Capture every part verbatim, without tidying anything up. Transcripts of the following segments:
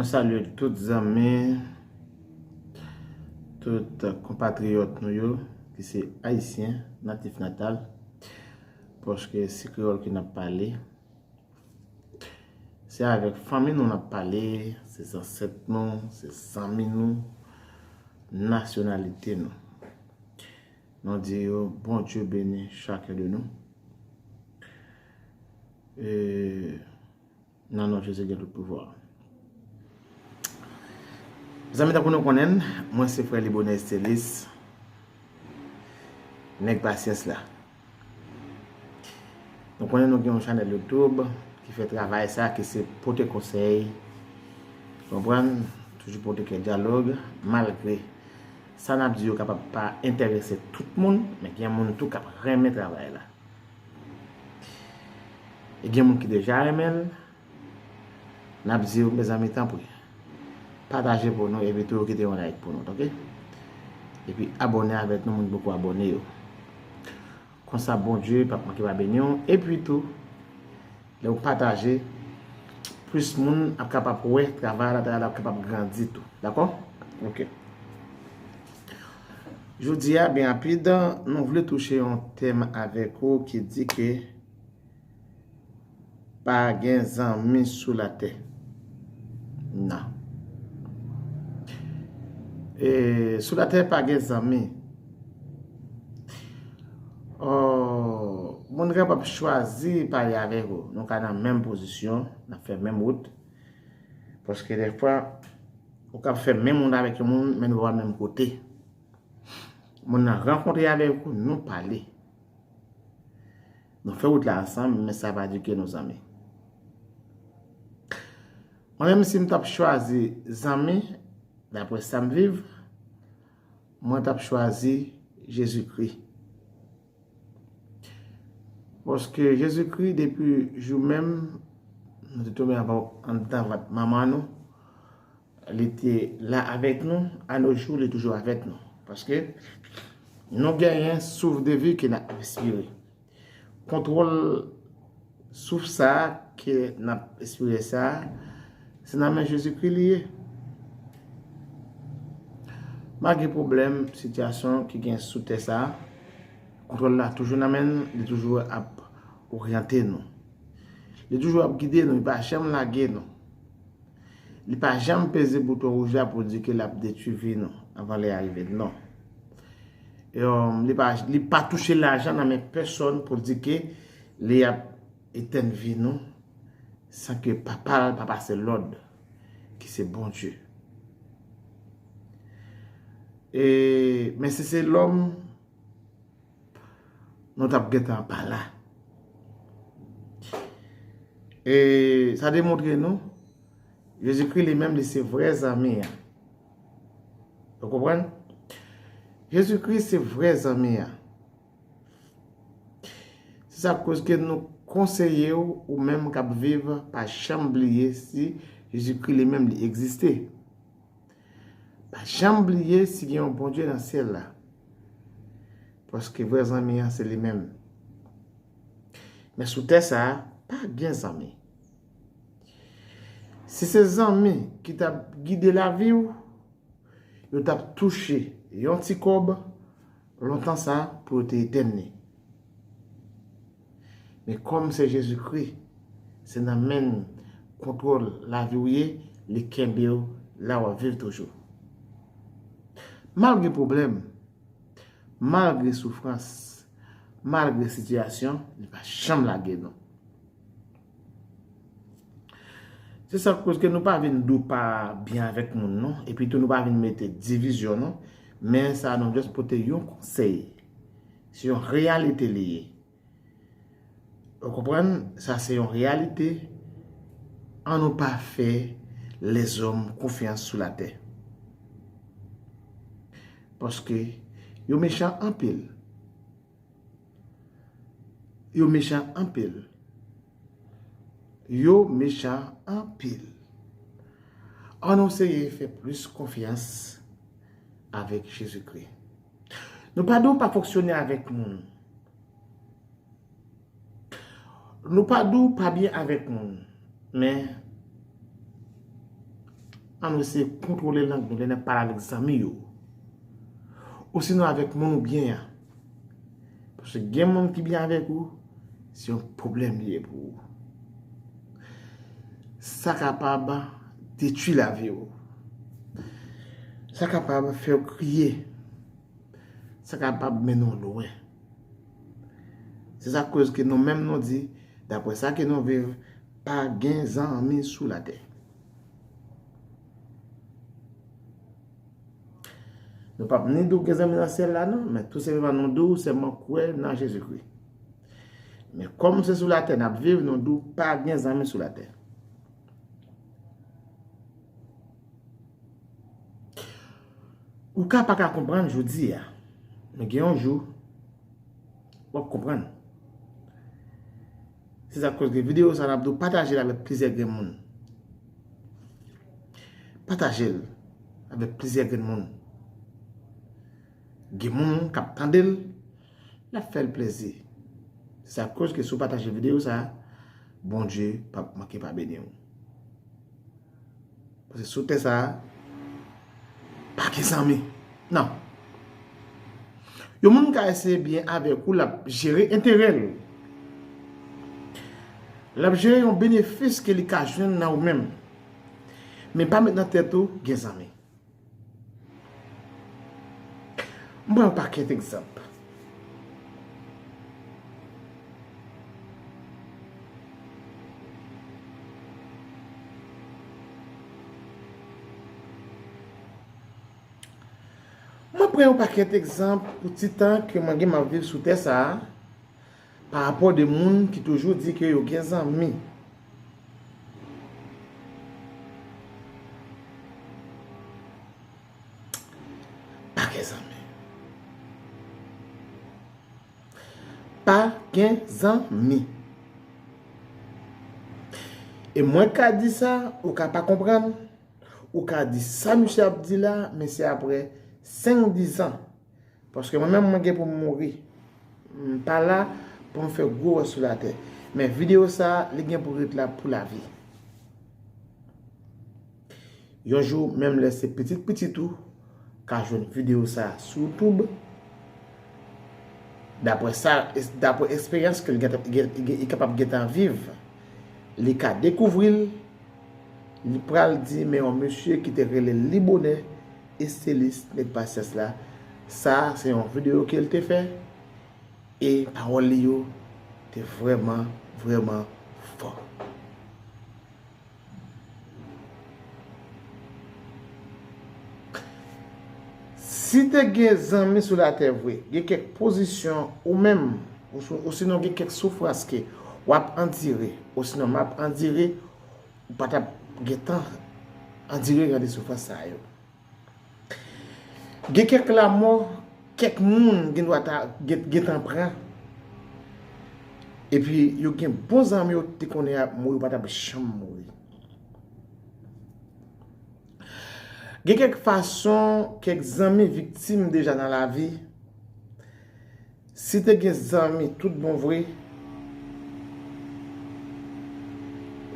Mwen salye tout zanmi, tout konpatriyòt nou yo ki se ayisyen natif natal, paske se kreyòl ke n ap pale. Se avèk fanmi nou n ap pale, se zansèt nou, se zanmi nou, nasyonalite nou. Nou di yo, Bondye beni chacun de nous. E, nan non Jezi gen tout pouvwa. Zanmi, tankou nou konnen, mwen se frè Libonè Estelis, nèg pasyans la. Nou konnen nou gen yon chanèl YouTube ki fè travay sa, ki se pote konsèy, konprann, toujou pote kè dyalòg, malgre sa n ap di yo kapab pa enterese tout moun, men gen moun tou k ap renmen travay la. E gen moun ki deja renmen l, n ap di yo, mezanmi, tanpri, pataje pou nou, epi tou kite yon like pou nou, oke? Epi abòne avèk nou, moun ki poko abòne yo. Konsa, Bondye p ap manke pa beni w. Epi tou, lè w pataje, plis moun ap kapab wè travay la, travay la ap kapab grandi tou. Dakò? Oke. Jodi a, byen rapid, nou vle touche yon tèm avèk ou ki di ke pa gen zanmi sou latè. Non. E, sou latè pa gen zanmi. Oh, moun kapab chwazi pale avèk ou. Nou ka nan menm pozisyon, n ap fè menm wout. Paske dèfwa, ou ka fè menm wout avèk yon moun, men nou pa menm kote. Moun nan rankontre avèk ou, nou pale. Nou fè wout la ansanm, men sa pa di ke nou zanmi. Mwen menm, si m t ap chwazi zanmi, daprè sa m viv, mwen t ap chwazi Jezikri. Paske Jezikri, depi jou menm nou te tonbe anba, anndan vant manman nou, li te la avèk nou, a nos jours, li toujou avèk nou. Paske nou genyen souf de vi ke n ap respire. Kontwòl souf sa a ke n ap espere sa a, se nan men Jezikri li ye. Malgre pwoblèm, sitiyasyon ki gen sou tè sa a, kontwòl la toujou nan men l, li toujou ap oryante nou. Li toujou ap gide nou, li pa janm lage nou. Li pa janm peze bouton wouj la pou l di ke l ap detwi vi nou anvan lè a rive, non. E, um, li pa, li pa touche lajan nan men pèsòn pou l di ke li ap etèn vi nou san ke papa l pa pase lòd, ki se Bondye. E, men si se lòm, nou t ap gentan pa la. E sa demontre nou, Jezikri li menm, li se vrè zanmi an. Ou konprann? Jezikri se vrè zanmi an. Se sa k koz ke nou konseye w, ou menm k ap viv, pa janm bliye si Jezikri li menm li egziste. Pa janm bliye si gen yon Bondye nan syèl la. Paske vrè zanmi an se li menm. Men sou tè sa a, pa gen zanmi. Si se zanmi ki t ap gide lavi w, yo t ap touche yon ti kòb lontan sa pou yo te etèn li. Men kòm se Jezikri, se nan men l kontwòl lavi w ye, li kenbe w la w ap viv toujou. Malgre pwoblèm, malgre soufrans, malgre sitiyasyon, li pa janm lage nou. Se sa k koz ke nou pa vin di w pa byen avèk moun non, epi tou nou pa vin mete divizyon non, men sa nou just pote yon konsèy. Se yon reyalite li ye. Ou konprann? Sa se yon reyalite. An nou pa fè lèzòm konfyans sou latè. Paske yo mechan anpil. Yo mechan anpil. Yo mechan anpil. An nou seye fè plis konfyans avèk Jezikri. Nou pa di w pa fonksyone avèk moun. Nou pa di w pa byen avèk moun. Men, Ann eseye kontwole lang nou lè n ap pale avèk zanmi yo. Osinon avèk moun ou byen an. Paske gen moun ki byen avèk ou, se yon pwoblèm li ye pou ou. Sa kapab detwi lavi w. Sa kapab fè w kriye. Sa kapab mennen w lwen. Se sa k koz ke nou menm nou di, daprè sa ke nou viv, pa gen zanmi sou latè. Nou p ap ni di w gen zanmi nan syèl la non, men tou senpleman nou di w sèlman kwè nan Jezikri. Men kòm se sou latè n ap viv, nou di w pa gen zanmi sou latè. Ou ka pa ka konprann jodi a, men gen yon jou, w ap konprann. Se sa k koz ke videyo sa n ap di w pataje l avèk plizyè grenn moun. Pataje l avèk plizyè grenn moun. Gen moun k ap tande l, l ap fè l plezi. Se sa k koz ke si w pataje videyo sa, Bondye p ap manke pa beni w. Paske sou tè sa a, pa gen zanmi. Non. Yon moun ka eseye byen avèk ou, l ap jere enterè l. L ap jere yon benefis ke li ka jwenn nan ou menm. Men pa met nan tèt ou gen zanmi. M pran yon pakèt egzanp. Mwen pran yon pakèt egzanp pou ti tan ke mwen gen m ap viv sou tè sa a, pa rapò de moun ki toujou di ke yo gen zanmi. Pa gen zanmi. Pa gen zanmi. E mwen ka di sa, ou ka pa konprann, ou ka di sa misye ap di la, men se aprè senk, dis an. Paske mwen menm, mwen gen pou m mouri. M pa la pou m fè gwo wòch sou latè. Men videyo sa a, li gen pou ret la pou lavi. Yon jou, menm lè se pitit pitit ou ka jwenn videyo sa a sou YouTube, daprè sa, daprè eksperyans ke l gen, gen, gen, li kapab gentan viv, li ka dekouvri l, li pral di, men yon mesye ki te rele Libonè, estilis, nèg Pasyans la, sa a se yon videyo ke l te fè, e pawòl li yo te vrèman, vrèman fò. Si te gen zanmi sou latè vre, gen kèk pozisyon ou menm, ou sou, osinon gen kèk soufrans ke w ap andire, osinon m ap andire, ou pa t ap gentan andire jan de soufrans sa yo. Gen kèk lanmò, kèk moun gen dwa ta, gen, gentan pran. Epi yo gen bon zanmi yo te konnen ap mouri, yo pa t ap janm mouri. Gen kèk fason, kèk zanmi viktim deja nan lavi. Si te gen zanmi tout bon vre,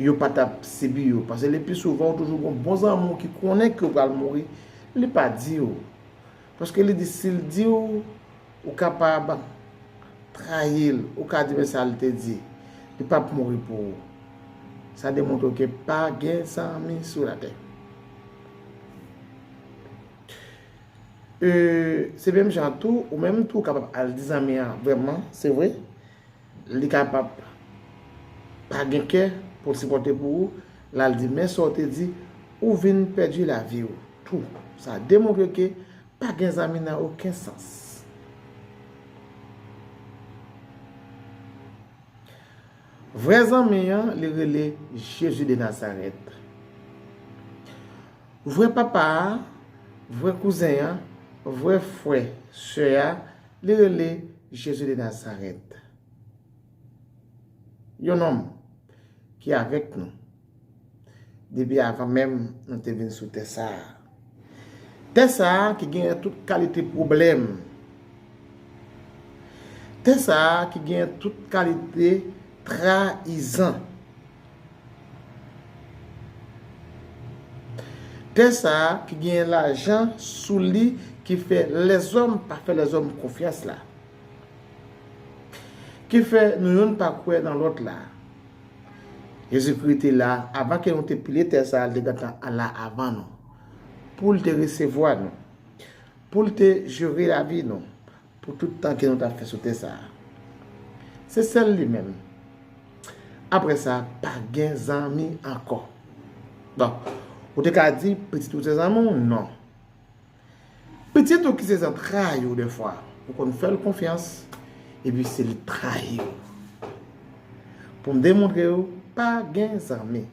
yo pa t ap sibi yo. Paske le pli souvan, ou toujou gen bon zanmi w ki konnen ke w pral mouri, li pa di w. Paske li di, si l di w, ou kapab trayi l, ou ka di, men sa l te di, li p ap mouri pou ou. Sa demontre ke pa gen zanmi sou latè. E, se menm jan tou, ou menm tou, ou kapab al di zanmi an, vrèman, se vre, li kapab pa gen kè pou l sipòte pou ou, l al di, men sa w te di, ou vin pèdi lavi w tou. Sa demontre ke pa gen zanmi nan okenn sans. Vrè zanmi an, li rele Jezi de Nazarèt. Vrè papa a, vrè kouzen an, vrè frè, sè a, li rele Jezi de Nazarèt. Yon nonm ki avèk nou depi avan menm nou te vin sou tè sa a. Tè sa a ki genyen tout kalite pwoblèm. Tè sa a ki genyen tout kalite trayizan. Tè sa a ki genyen lajan sou li, ki fè lèzòm pa fè lèzòm konfyans la, ki fè nou youn pa kwè nan lòt la. Jezikri te la avan ke nou te pile tè sa a, li te gentan la avan nou, pou l te resevwa nou, pou l te jere lavi nou, pou tout tan ke nou t ap fè sou tè sa a. Se sèl li menm. Apre sa, pa gen zanmi ankò. Bon, ou te ka di pitit ou se zanmi w? Non. Pitit ou ki se zantray ou, defwa, ou konn fè l konfyans, epi se li trayi w. Pou m demontre w, pa gen zanmi.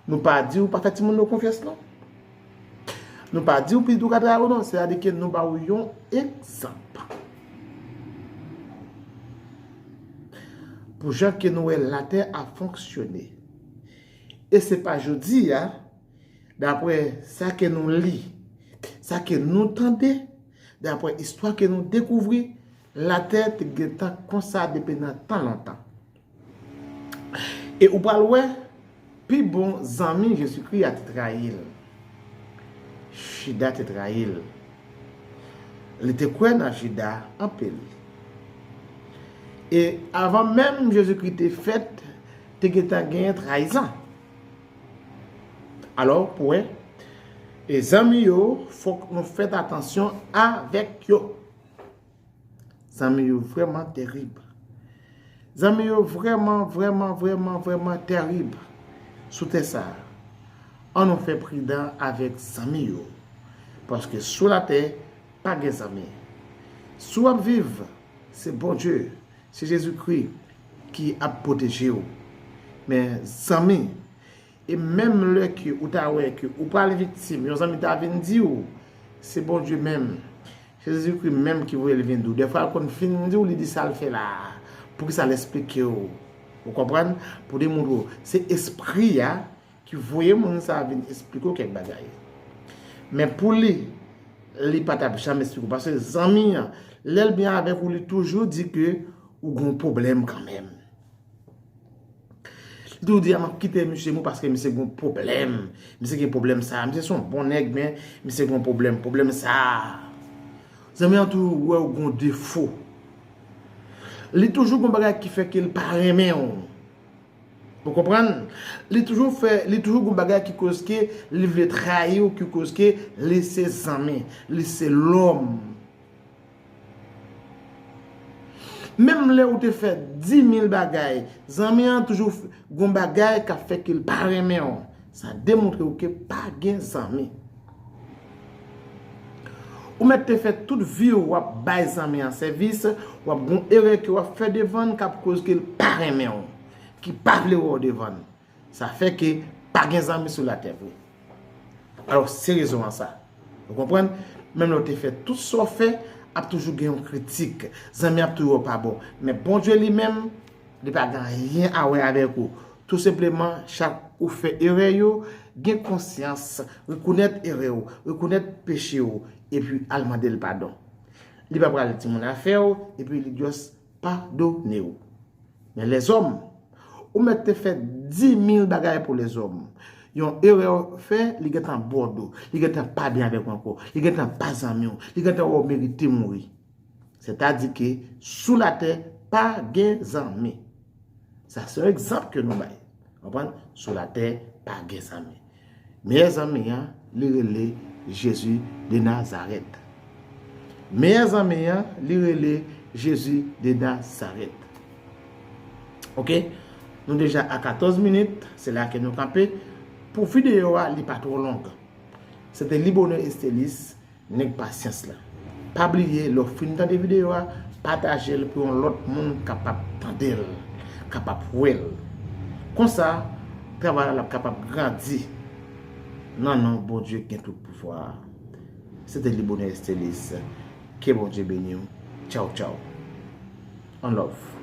Nou pa di w pa fè timoun nou konfyans, non. Nou pa di w pitit ou ka trayi w, non. Sètadi ke nou ba w yon egzanp. Pou jan ke nou wè latè ap fonksyone. E se pa jodi a, dapre sa ke nou li, sa ke nou tande, dapre istwa ke nou dekouvri, latè te gentan konsa depi nan tan lontan. E ou pral wè, pi bon zanmi Jezikri a te trayi l. Jida te trayi l. Li te kwè nan Jida anpil. E avan menm Jezikri te fèt, te gentan genyen trayizan. Alò, pou wè, e zanmi yo, fòk nou fèt atansyon avèk yo. Zanmi yo vrèman terib. Zanmi yo vrèman, vrèman, vrèman, vrèman terib sou tè sa a. Ann nou fè pridan avèk zanmi yo. Paske sou latè, pa gen zanmi. Si w ap viv, se Bondye, se Jezikri ki ap pwoteje w. Men zanmi, e menm lè ke ou ta wè ke ou pral viktim, yon zanmi ta vin di w, se Bondye menm, se Jezikri menm ki voye l vin di w. Dèfwa l konn fin di w, li di sa l fè la a. Poukisa l esplike w? Ou konprann? Pou demontre w, se espri a ki voye moun sa a vin esplike w kèk bagay. Men pou li, li pa t ap janm esplike w. Paske zanmi an, lè l byen avèk ou, li toujou di ke ou gon pwoblèm kanmenm. Li toujou di, "A, m ap kite misye mou paske misye gon pwoblèm. Misye gen pwoblèm sa. Misye se yon bon nèg, men misye gon pwoblèm, pwoblèm sa." Zanmi an toujou wè ou gon defo. Li toujou gon bagay ki fè ke l pa renmen w. Ou konprann? Li toujou fè, li toujou gon bagay ki koz ke li vle trayi w, ki koz ke li se zanmi, li se lòm. Menm lè ou te fè dimil bagay, zanmi an toujou f-, gon bagay k ap fè ke l pa renmen w. Sa demontre w ke pa gen zanmi. Ou mèt te fè tout vi w w ap bay zanmi an sèvis, w ap gon erè ke w ap fè devan l k ap koz ke l pa renmen w, ki pa vle wè w devan l. Sa fè ke pa gen zanmi sou latè vre. Alò, se rezon an sa. Ou konprann? Menm lè w te fè tout sa w fè, ap toujou gen yon kritik. Zanmi ap toujou wè w pa bon. Men Bondye li menm, li pa gen anyen a wè avèk ou. Tou senpleman, chak ou fè erè yo, gen konsyans, rekonèt erè w, rekonèt peche w, epi al mande l padon. Li pa pral di moun afè w, epi li just padone w. Men lèzòm, ou mèt te fè dimil bagay pou lèzòm. Yon erè w fè, li gentan bò w do. Li gentan pa byen avèk ou ankò. Li gentan pa zanmi w. Li gentan wè w merite mouri. Sètadi ke sou latè, pa gen zanmi. Sa se yon egzanp ke nou bay. Konprann? Sou latè, pa gen zanmi. Meyè zanmi an, li rele Jezi de Nazarèt. Meyè zanmi an, li rele Jezi de Nazarèt. Oke? Nou deja a katòz minit, se la ke nou kanpe. Pou videyo a, li pa twò long. Se te Liboner Estelis, nèg pasyans la. Pa bliye, lè w fin tande videyo a, pataje l pou yon lòt moun kapab tande l, kapab wè l. Konsa, travay la l ap kapab grandi nan non Bondye ki gen tout pouvwa a. Se te Liboner Estelis. Ke Bondye beni w. Tchaw, tchaw. On love.